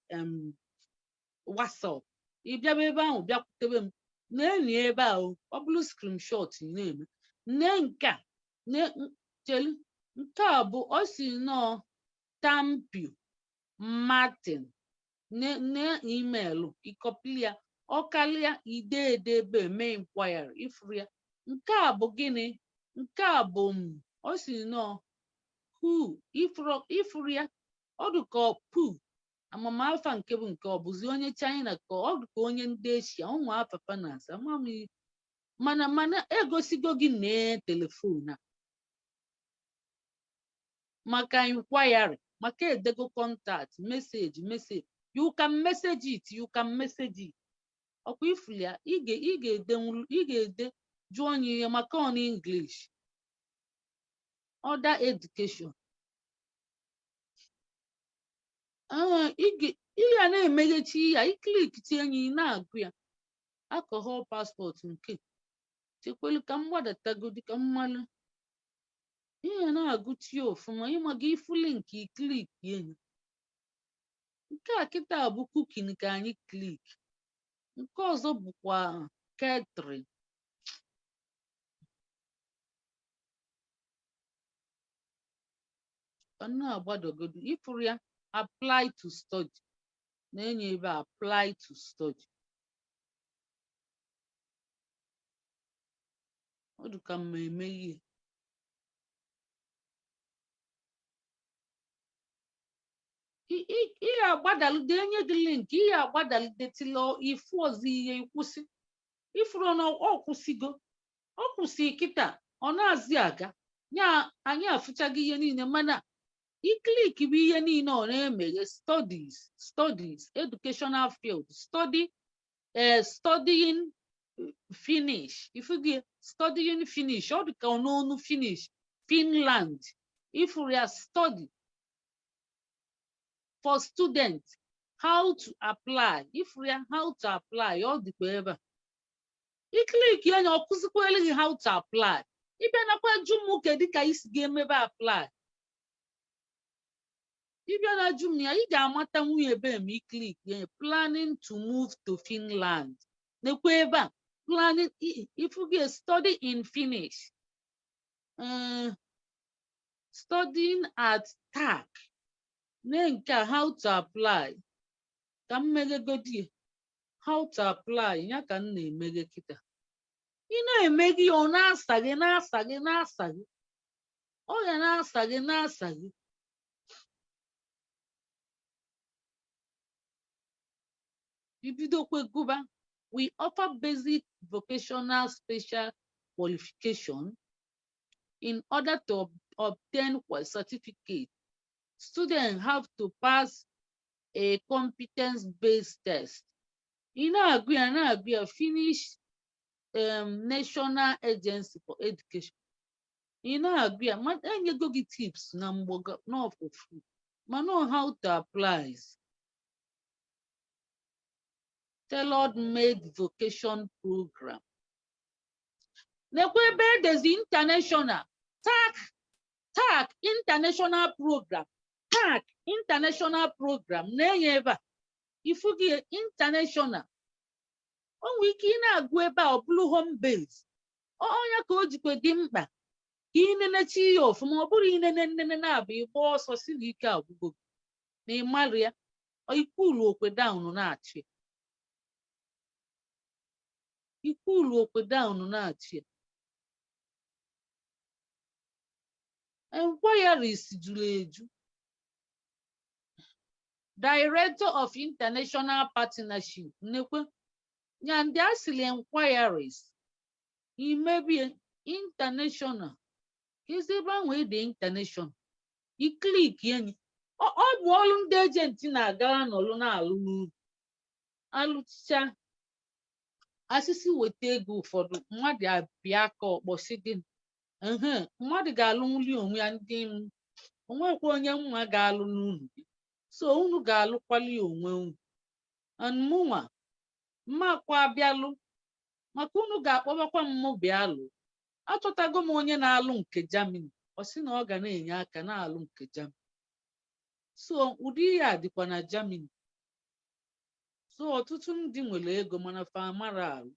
WhatsApp. Ị bịaba ebe ahụ bịakwutebe m na-enyi ebe a. Ọ bụrụ screenshot ị na-eme, nne nke a chelu, nke a bụ ọ si nọọ Tampio Martin ne email, ịkọpili ya, ọ kalịa ide ede ebe mee inquiry. Ifuru ya, nke a bụ gịnị? Nke a bụ m ọ si nọọ who. Ifuru ya, ọ dị ka pu amamafa nke bụ nke ọ bụzi onye China, ka ọ dị ka onye ndị Eshia ụmụ afafa na-asa ama m ihe. Mana egosigo gị nee telephone a maka inquiry, maka edego contact, message, message, you can message it, you can message it. Ọkwa ifuli ya, ị ga-ede jụọ onye ihe maka on English, other education. Ị ga na-emeghechi ya, i click tinye ị na-agụ ya. Alcohol passport nke chekwelu ka m gbadatagodi ka m malụ ihe na-agụchi ya ọfụma. Ịmaga ifu link, i click enyi. Nke a kịta bụ cooking ka anyị click. Nke ọzọ bụkwa catering. Ka m na-agbadogodo, ifuru ya, apply to study, na-enye ebe a apply to study. Ọ dị ka m eme ihe ị ga-agbadalide, enye gị link, ị ga-agbadalide tilo ifu ọzọ ihe ịkwụsị. Ifuru na ọ kwụsịgo, ọ kwụsị kịta, ọ na-azị aga ya. Anyị afụchago ihe niile, mana i click bụ ihe niile ọ na-emeghe. Studies, studies, educational field, study, studying Finnish. Ifugi studying Finnish, ọ dị ka n'onu Finnish, Finland. Ifuru ya, study for students, how to apply. Ifuru ya, how to apply, ọ dịkwa ebe a. I click anya, ọ kụzikwere gị how to apply. Ịbịa nakwa jụ m kedu ka isi ga-emebe apply. Ịbịa na jụ m ya, ị ga-amata nwunye ebe ma i click ya. Planning to move to Finland, nekwa ebe a, planning. Ifu gị study in Finnish, studying at TAC, ne nke a, how to apply. Ka m meghegodi how to apply ya, ka m na-emeghe kịta. Ị na-emeghe ya, ọ na-asa gị, na-asa gị, na-asa gị, ọ ga na-asa gị, na-asa gị. Ibidokwe gụba. We offer basic vocational special qualification in order to obtain certificate. Students have to pass a competence-based test. Ị na-agụ ya, na-agụ ya, Finnish National Agency for Education. Ị na-agụ ya, ma enyego gị tips na mgbogo not for free, ma know how to apply. Tailor-made vocation program. Nekwa ebe edezi international TAC, TAC international program, TAC international program na-enye ebe a. Ifu gị international, o nwere ike ị na-agụ ebe a, ọ bụrụ home base. Ọnya ka o jikwe dị mkpa ka ị nenechi ya ọfụma. Ọ bụrụ inene nnene na-abụ ịgba ọsọ si na ike agwụgo gị. Na ị mara ya, ikulu okwe down na-achị ya. Ikulu okwe down na-achị ya. Enquiries juru eju. Director of International Partnership nekwe ya, ndị asịrị enquiries imebie international ezi ebe ahụ ede international, i click enyi. Ọ bụ ọrụ ndị agent na-agara nọlụ na-alụ n'uru alụcha asịsị weta ego. Ụfọdụ mmadụ abịa aka ọkpọ sị gịnị ehe, mmadụ ga-alụnwuli onwe ya. Ndị m onwekwa onye nwa ga-alụ n'unu, so unu ga-alụkwali onwe unu. And mụnwa mmakwa abịalụ maka unu ga-akpọbakwa m, mụ bịa lụ. Achọtago m onye na-alụ nke Germany, ọ sị na ọ ga na-enye aka na-alụ nke Germany. So ụdị ihe a dịkwa na Germany. So ọtụtụ ndị nwere ego mana fa amara alụ.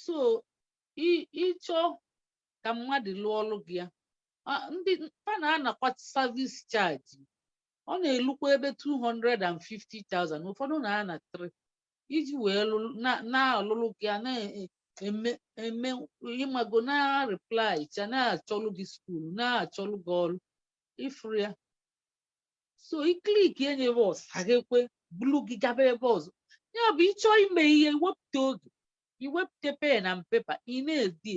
So ịchọ ka mmadụ lụọ ọlụ gị ya, ndị fa na-anakwa service charge, ọ na-elukwa ebe 250,000, ụfọdụ na-ana 3 iji wee na-alụlụ gị ya, na-eme eme ịmago na reply cha, na-achọlụ gị school, na-achọlụ gị ọrụ ifuru ya. So i click enyebe ọsaghekwe bulu gị gaba ebe ọzọ. Ya bụ, ịchọọ ime ihe, iwepụta oge, iwepụta pen and paper, ị na-edi,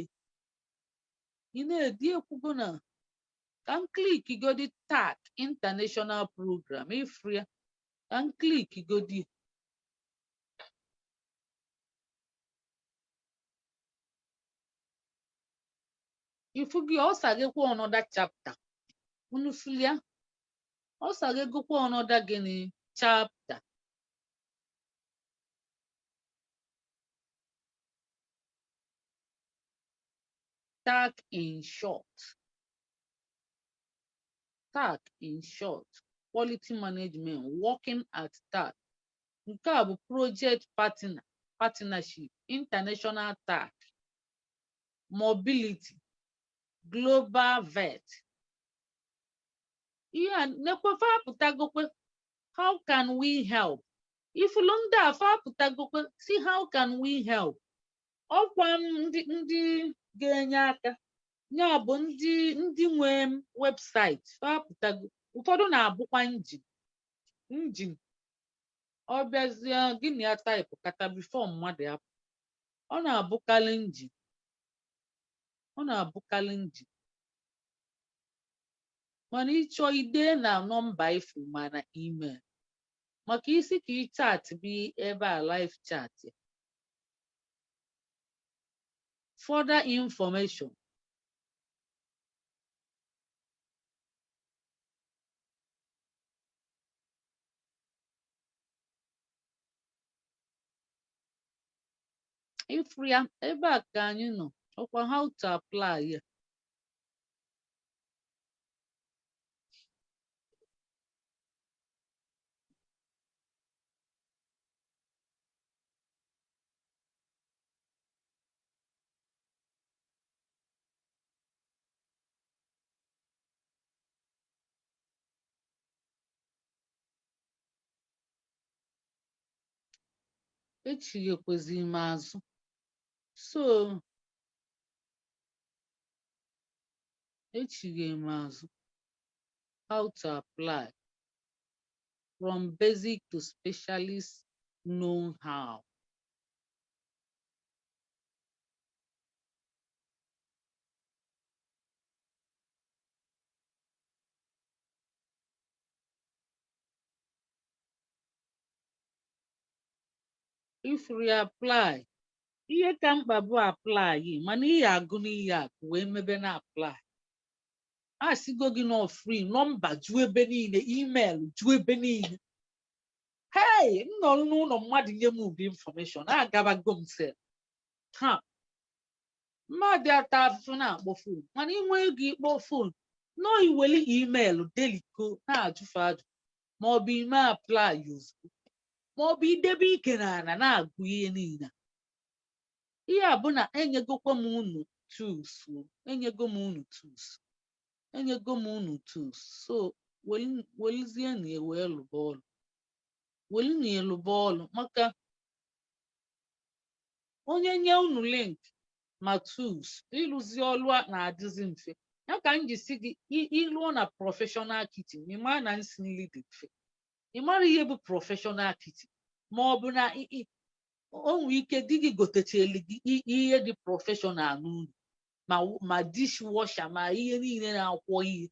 ị na-edi. Ekwugo na ka m click godi TAC international program ifuru ya, ka m click godi. Ifu gị, ọ saghekwa another chapter. Unu fụlia, ọ saghegokwa another gịnị? Chapter. TAC in short, TAC in short, quality management, working at TAC. Nke a bụ project partner, partnership, international TAC, mobility, global vet. Ihe a nekwefe apụtagokwe. How can we help? Ifulu ndị a fa apụtagokwe si how can we help. Ọkwa ndị ga-enye aka ya bụ ndị nwe website fa apụtago. Ụfọdụ na-abụkwa engine. Ọ bịazie gịnị ya, type kata before mmadụ apụ. Ọ na-abụkarị engine, ọ na-abụkarị engine. Mana ịchọ ide na nọmba ifu ma na email maka isi ka ị chat bụ ebe a, live chat ya. Further information, ifuru ya ebe a ka anyị nọ. Ọkwa how to apply ya. Echighekwezi m azụ, so echighe m azụ. How to apply, from basic to specialist know-how. If we apply, ihe ka mkpa bụ apply, mana ihe agụ n'ihe akụ wee mebe na apply. A sịgo gị nọ free, nọmba ju ebe niile, email ju ebe niile. Hey, m nọrọ n'ụlọ, mmadụ nye m ụdị information agabago m sef. Ha mmadụ ata afụfụ na-akpọ phone, mana inwe ego ịkpọ phone nọ, iweli email deliko na-ajụfe ajụ, maọbụ ime apply ozugbo, maọbụ idebe ike n'ala na-agụ ihe niile. Ihe a bụ na enyegokwa m unu tools o, enyego m unu tools, enyego m unu tools. So Weluzie na wee lụba ọlụ, welu na lụba ọlụ, maka onye nye unu link ma tools ịlụzi ọlụ a na-adịzi mfe. Ya ka m ji si gị, ịlụọ na professional kitchen, ị mara na nsi nri dị mfe. Ị mara ihe bụ professional kitchen, ma ọ bụ na o nwee ike di gị gotechelu gị ihe dị professional n'ụlọ, ma dishwasher, ma ihe niile na-akwọ ihe,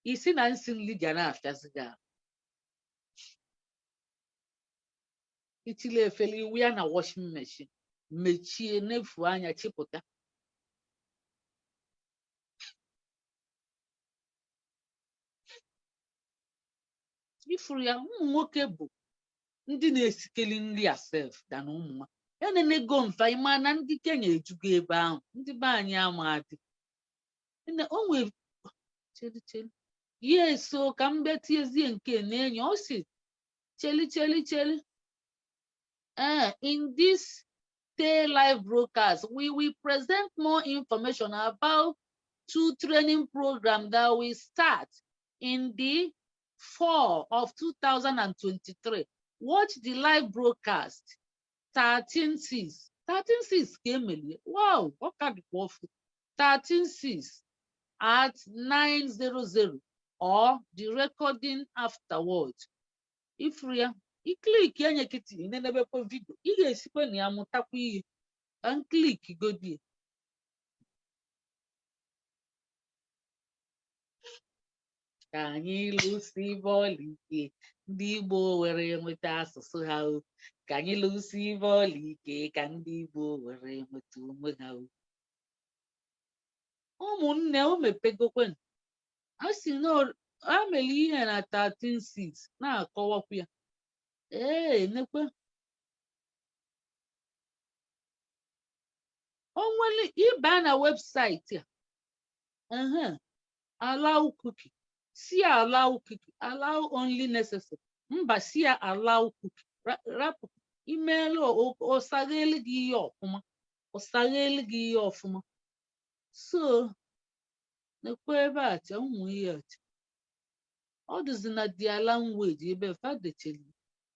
isi na nsi nri ga na-afịazi gị ahụ. Itile efere iwu ya na washing machine, mechie, nefu anya, chịpụta. Ifuru ya, ụmụ nwoke bụ ndị na-esikeli nri a sef than ụmụ nwa ya na-enego mfa. Ịma na ndị Kenya ejugo ebe ahụ, ndị be anyị ama adị. O nwee, cheli cheli, yes, o ka m bịa tiezie nke na-enye ọ si cheli cheli cheli. Ee, in this Stay Live broadcast, we will present more information about two training programs that will start in the fall of 2023. Watch the live broadcast 13/6. 13/6 ka emelie. Wow, ọ ka dịkwa ọfụ. 13/6 at 9:00 or the recording afterward. Ifuru ya, I click enye kịtị, nenebekwa video, ị ga-esikwa na ya mụtakwa ihe. Ka m click godie. Ka anyị lụsi bọọlụ ike, ndị Igbo were nweta asụsụ ha o. Ka anyị lụsi bọọlụ ike, ka ndị Igbo were nweta onwe ha o. Ụmụnne, o mepegokwen. A sị na a mere ihe na 13/6 na-akọwakwa ya. Ee, nekwe o nwere ịba na website a. Ehe, allow cookie, si allow cookie, allow only necessary. Mba, si ya allow cookie. Rapụ imeelu, ọ saghelu gị ihe ọfụma, ọ saghelu gị ihe ọfụma. So nekwe ebe a cha ụmụ ihe a cha, ọ dịzi na their language ebe fa dechelu.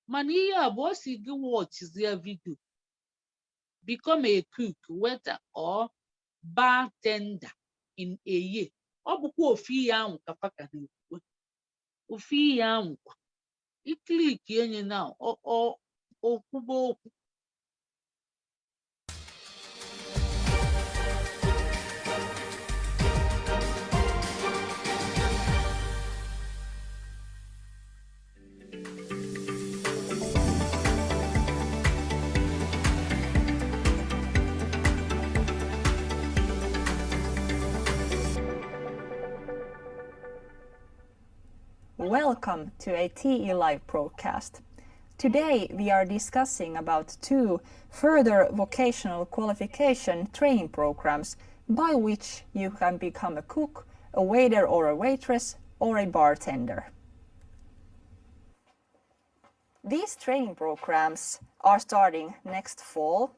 Mana ihe a bụ ọ si gị watchzie video, become a cook, waiter or bartender in a year. Ọ bụkwa ofu ihe ahụ ka fa ka na-ekwukwe, ofu ihe ahụ kwa. I click enye na okwuba okwu. Welcome to a TE Live broadcast. Today we are discussing about two further vocational qualification training programs by which you can become a cook, a waiter or a waitress, or a bartender. These training programs are starting next fall,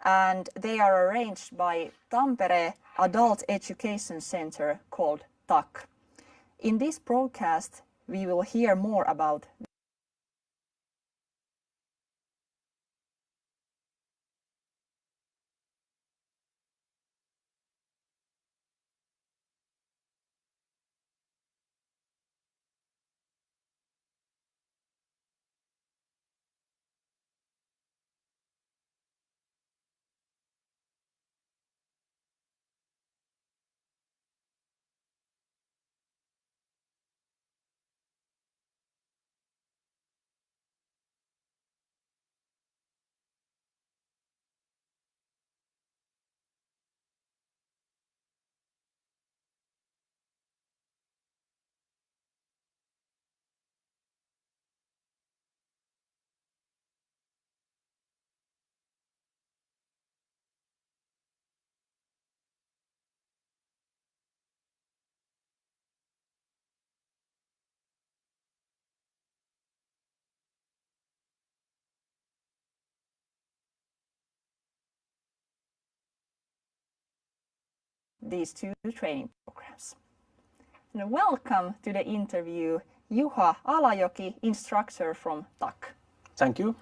and they are arranged by Tampere Adult Education Center called TAK. In this broadcast, we will hear more about these two training programs. And welcome to the interview, Juha Alajoki, instructor from TAK. Thank you.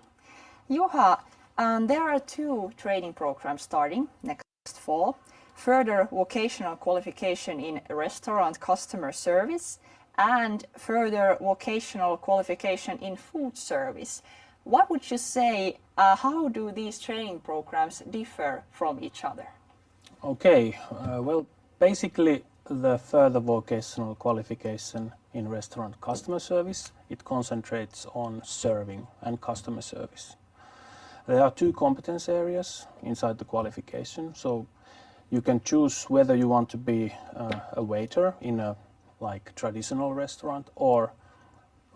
Juha, there are two training programs starting next fall. Further vocational qualification in restaurant customer service and further vocational qualification in food service. What would you say, how do these training programs differ from each other? Okay, well, basically the further vocational qualification in restaurant customer service, it concentrates on serving and customer service. There are two competence areas inside the qualification, so you can choose whether you want to be a waiter in a like traditional restaurant, or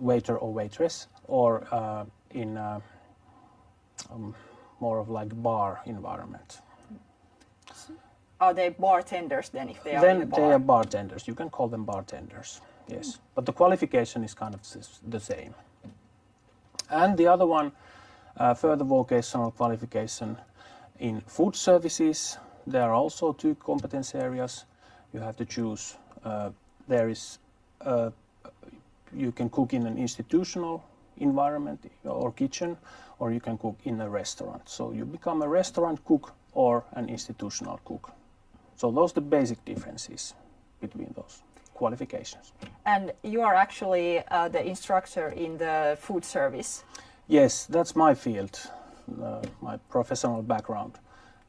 waiter or waitress, or in a, more of like bar environment. Are they bartenders then if they are in a Then bar? they are bartenders. You can call them bartenders, yes. But the qualification is kind of the same. And the other one, further vocational qualification in food services. There are also two competence areas you have to choose. There is, you can cook in an institutional environment or kitchen, or you can cook in a restaurant. So you become a restaurant cook or an institutional cook. So those are the basic differences between those qualifications. And you are actually the instructor in the food service. Yes, that's my field. My professional background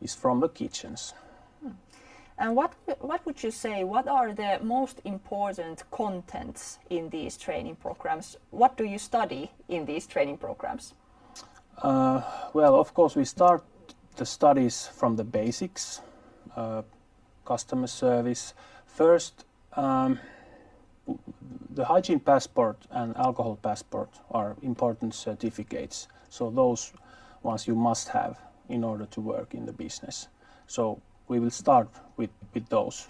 is from the kitchens. And what would you say, what are the most important contents in these training programs? What do you study in these training programs? Well, of course, we start the studies from the basics, customer service. First, the hygiene passport and alcohol passport are important certificates. So those ones you must have in order to work in the business. So we will start with those.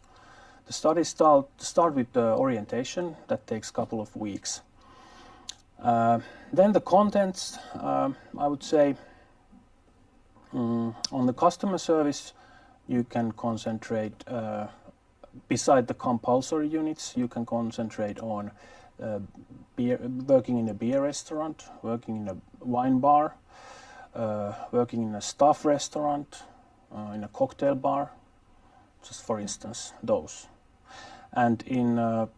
The studies start with the orientation. That takes a couple of weeks. Then the contents, I would say, on the customer service, you can concentrate, beside the compulsory units, you can concentrate on working in a beer restaurant, working in a wine bar, working in a staff restaurant, in a cocktail bar, just for instance, those. And in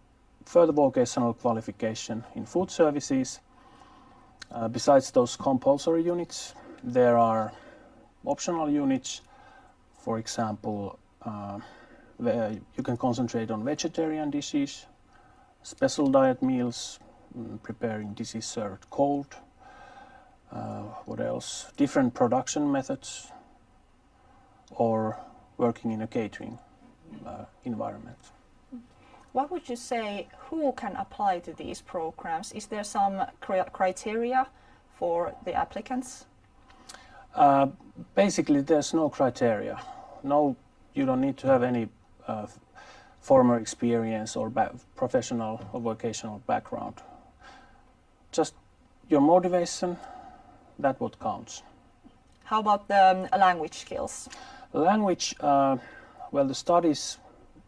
further vocational qualification in food services, besides those compulsory units, there are optional units. For example, you can concentrate on vegetarian dishes, special diet meals, preparing dishes served cold. What else? Different production methods, or working in a catering environment. What would you say, who can apply to these programs? Is there some criteria for the applicants? Basically, there's no criteria. No, you don't need to have any former experience or professional or vocational background. Just your motivation, that's what counts. How about the language skills? Language, well, the studies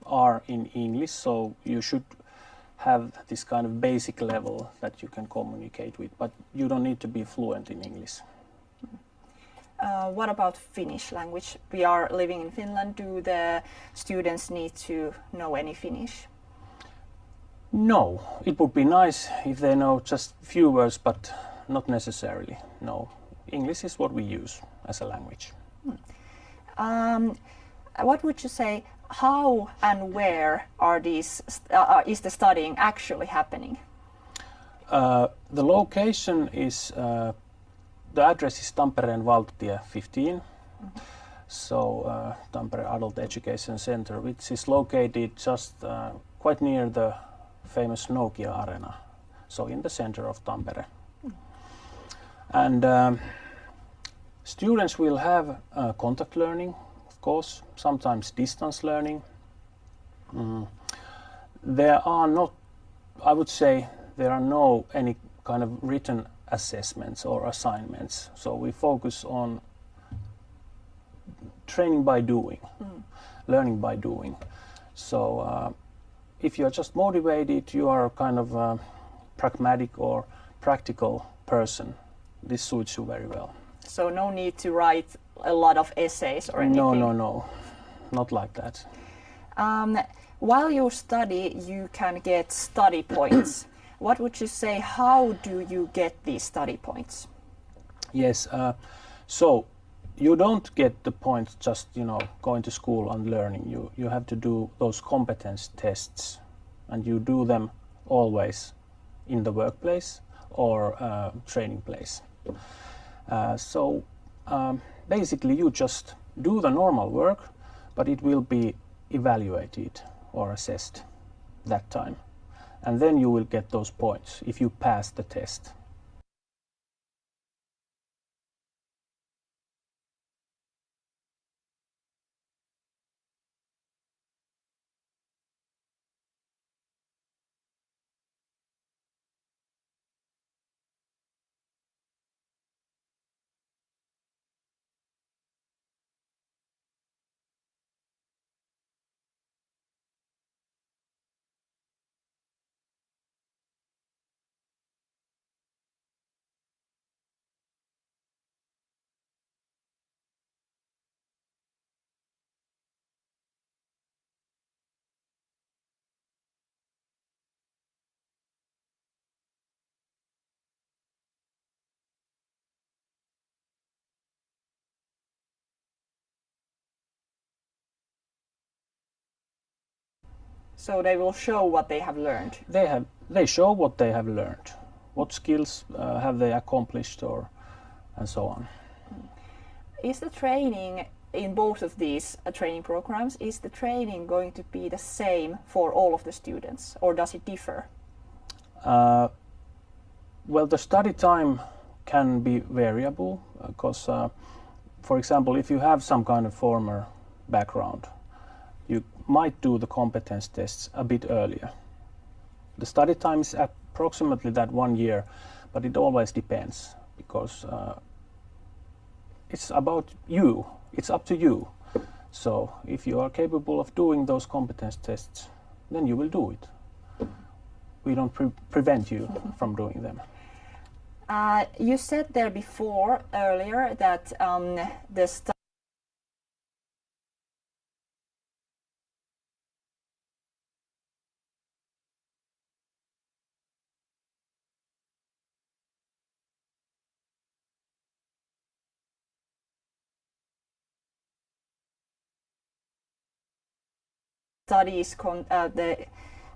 are in English, so you should have this kind of basic level that you can communicate with, but you don't need to be fluent in English. What about Finnish language? We are living in Finland. Do the students need to know any Finnish? No, it would be nice if they know just few words, but not necessarily. No, English is what we use as a language. What would you say, how and where are these, is the studying actually happening? The location is, the address is Tampereen Valtatie 15. Mm-hmm. So Tampere Adult Education Center, which is located just quite near the famous Nokia Arena, so in the center of Tampere. Mm. And students will have contact learning, of course, sometimes distance learning. There are not, I would say, there are no any kind of written assessments or assignments. So we focus on training by doing, learning by doing. So If you are just motivated, you are kind of a pragmatic or practical person. This suits you very well. So no need to write a lot of essays or anything? No, no, no, not like that. While you study, you can get study points. What would you say, how do you get these study points? Yes, so you don't get the points just, you know, going to school and learning. You have to do those competence tests, and you do them always in the workplace or training place. So basically you just do the normal work, but it will be evaluated or assessed that time. And then you will get those points if you pass the test. So they will show what they have learned. They show what they have learned, what skills have they accomplished, or and so on. Is the training in both of these training programs, is the training going to be the same for all of the students, or does it differ? Well, the study time can be variable because, for example, if you have some kind of former background, you might do the competence tests a bit earlier. The study time is approximately that 1 year, but it always depends because it's about you. It's up to you. So if you are capable of doing those competence tests, then you will do it. We don't prevent you from doing them. You said there before, earlier, that the studies,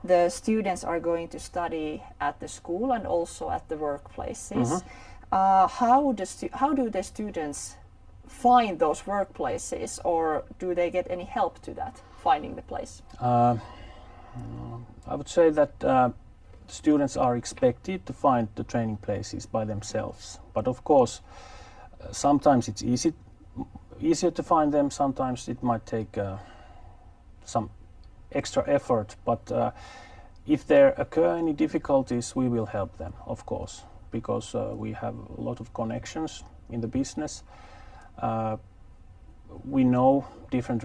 the students are going to study at the school and also at the workplaces. How do the students find those workplaces, or do they get any help to that, finding the place? I would say that students are expected to find the training places by themselves. But of course, sometimes it's easier to find them, sometimes it might take some extra effort, but if there occur any difficulties, we will help them, of course, because we have a lot of connections in the business. We know different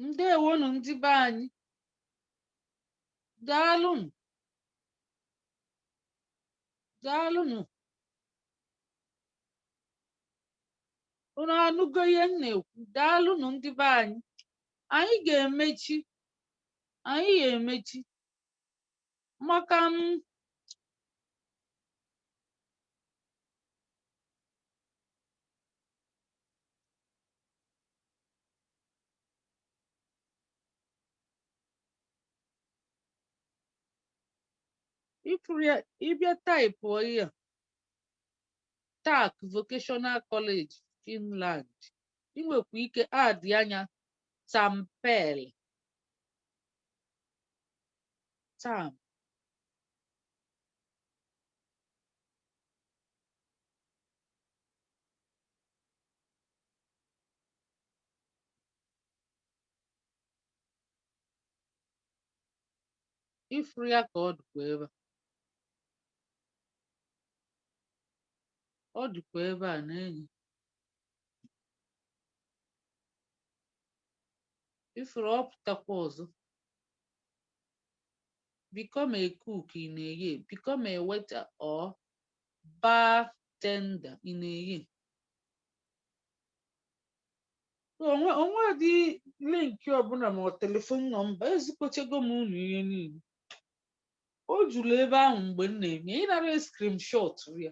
Ndewonu ndị be anyị. Daalụnụ. Daalụnụ. Unu anụgo ihe m na-ekwu? Daalụnụ ndị be anyị. Anyị ga-emechi. Anyị ga-emechi maka m ịfụrụ ya. Ịbịa type ihe a, TAC Vocational College Finland, ị nwekwa ike add anya Tampere, Tam ifuru ya ka ọ dịkwa ebe a, ọ dịkwa ebe a na-enyi ifuru. Ọ pụtakwa ọzọ, become a cook in a year, become a waiter or bartender in a year. Onwe onwe dị link ọbụla ma ọ telephone number. Ezikpochego m unu ihe niile. O juru ebe ahụ mgbe m na-eme ịnara screenshot ya.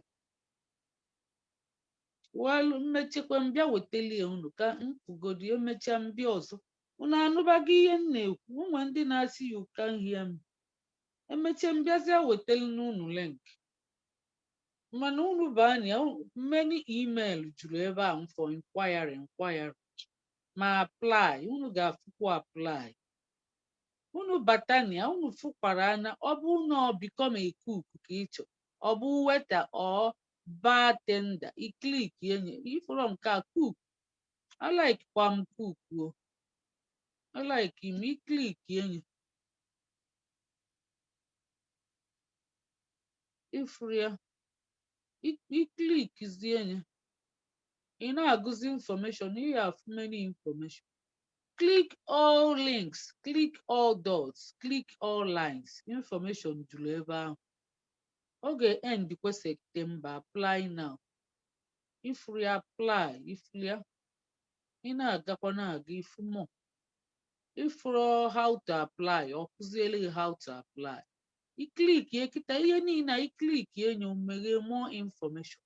Well, mmechekwa m bịa wetalie unu ka m pụgodi. Emechaa m bịa ọzọ. Unu anụbago ihe m na-ekwu? Onwe ndị na-asị, "You can hear me." Emechie m bịazịa wetelu n'unu link, mana unu baa na ya, many email juru ebe ahụ for inquiry, inquiry ma apply. Unu ga-afụkwa apply. Unu bata na ya, unu fụkwara na ọ bụ na ọ become a cook ka ị chọ, ọ bụ waiter or bartender, i click enye ifụrọ nke a, cook. I like kwa m cook o, I like m. I click enye ifụrụ ya, i clickzie enye, ị na-agụzi information. Ị ga-afụ many information. Click all links, click all dots, click all lines. Information juru ebe ahụ. Ọ ga-end kwa September. Apply now. Ifuru ya, apply, ifuru ya. Ị na-agakwa na-aga, ifu more. Ifuru how to apply, ọ kụziele gị how to apply. I click kịta ihe niile a, i click enyo, meghee more information.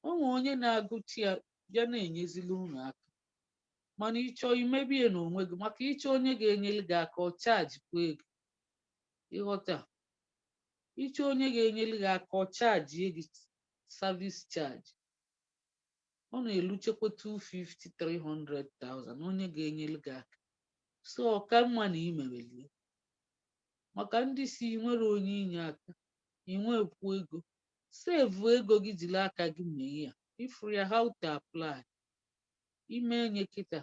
O nwee onye na-agụchi ya bịa na-enyezili unu aka, mana ịchọọ imebie n'onwe gị, maka ịchọ onye ga-enyere gị aka, ọ chajikwa ego. Ịghọta? Ịchọ onye ga-enyere gị aka, ọ charge gị service charge. Ọ na-eluchekwa 250 300,000 onye ga-enyere gị aka. So ọ ka mma na imewelie, maka ndị si nwere onye inye aka, inwekwu ego, save ego gị, jiri aka gị mee ya. Ifuru ya, how to apply, ime nye kịta,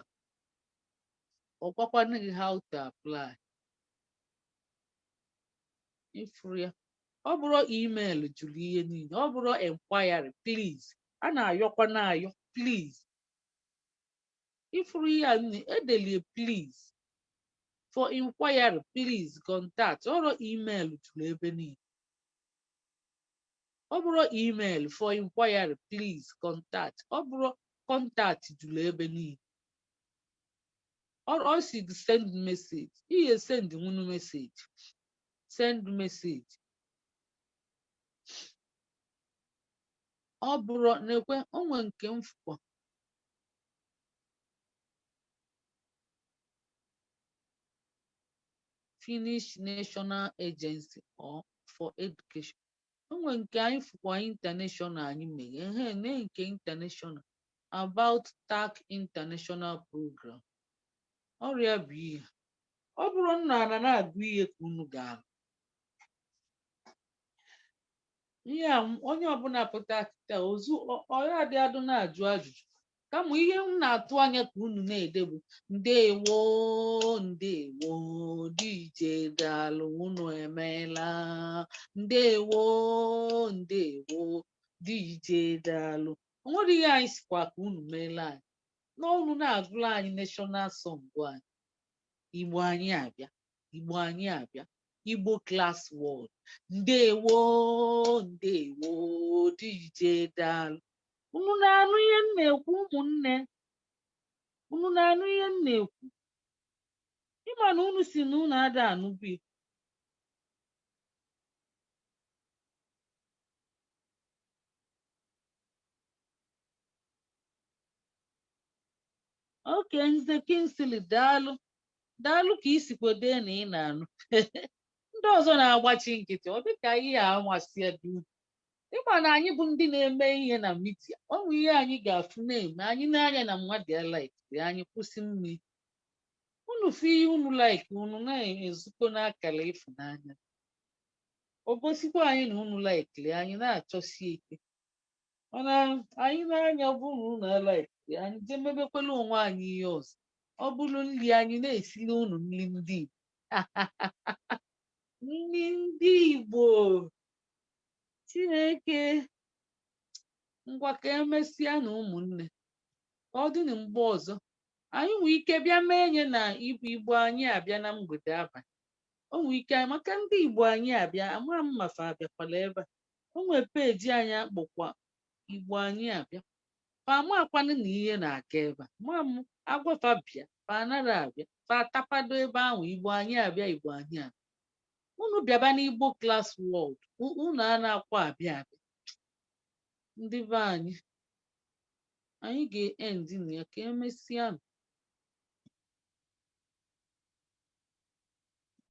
ọ gwakwana gị how to apply. Ifuru ya, ọ bụrụ email jụrụ ihe niile, ọ bụrụ enquiry, please, a na-ayọkwa na-ayọ, please. Ifuru ihe a nne edelie, please, for inquiry please contact. Ọrụ email jụrụ ebe niile. Ọ bụrụ email, for inquiry please contact, ọ bụrụ contact jụrụ ebe niile. Ọ si gị send message, ihe send nwunu message, send message. Ọ bụrụ na-ekwe onwe nke m fụkwa Finnish National Agency or for Education. Onwe nke anyị fụkwa international anyị mere ehe ne nke international about TAC international program. Ọrịa bụ ihe ọ bụrụ nna ana na-agụ ihe ka unu ga-alụ ihe a. Onye ọbụla pụta kịta ozu ọya dị adụ na-ajụ ajụjụ, kama ihe m na-atụ anya ka unu na-ede bụ ndewo, ndewo DJ, daalụ, unu emeela, ndewo, ndewo DJ, daalụ. O nwere ihe anyị sikwa ka unu meela anyị. N'ọnụ na-agụrụ anyị national song anyị. Igbo anyị abịa, Igbo anyị abịa, Igbo Class World. Ndewo, ndewo, DJ, daalụ. Unu na-anụ ihe m na-ekwu, ụmụnne? Unu na-anụ ihe m na-ekwu? Ịma na unu si na unu ada anụbu ya. Oke Nze Kingsley, daalụ, daalụ ka isikwa dee na ị na-anụ. Ndị ọzọ na-agbachi nkịtị, ọ dịka ihe a amasị ya dị unu. Ịma na anyị bụ ndị na-eme ihe na media, ọ nwụ ihe anyị ga-afụ na-eme anyị n'anya na mmadụ ya like anyị kwụsị mmiri. Unu fụ ihe unu like, unu na-ezukọ n'akara ịfụnanya, o gosikwa anyị na unu laikiri anyị, na-achọsi ike. Mana anyị na-anya, ọ bụrụ na unu alaikiri anyị, jee mebekwala onwe anyị ihe ọzọ. Ọ bụrụ nri, anyị na-esili unu nri ndị Igbo, nri ndị Igbo. Chineke, ngwa, ka emesịa na ụmụnne, ka ọ dị na mgbe ọzọ anyị nwee ike bịa mee nye na Igbo. Igbo anyị abịa na mgbede abalị, o nwee ike maka ndị Igbo anyị abịa. Ama m ma fa abịakwala ebe a. O nwee peji anyị akpọkwa Igbo anyị abịa, fa amakwanụ na ihe na-aga ebe a. Ma m agwafa bịa, fa anaghị abịa, fa atapado ebe ahụ. Igbo anyị abịa, Igbo anyị abịa, unu bịaba n'Igbo Class World. Unu a na-akwa abịa abịa. Ndị be anyị, anyị ga-end na ya. Ka emesịa.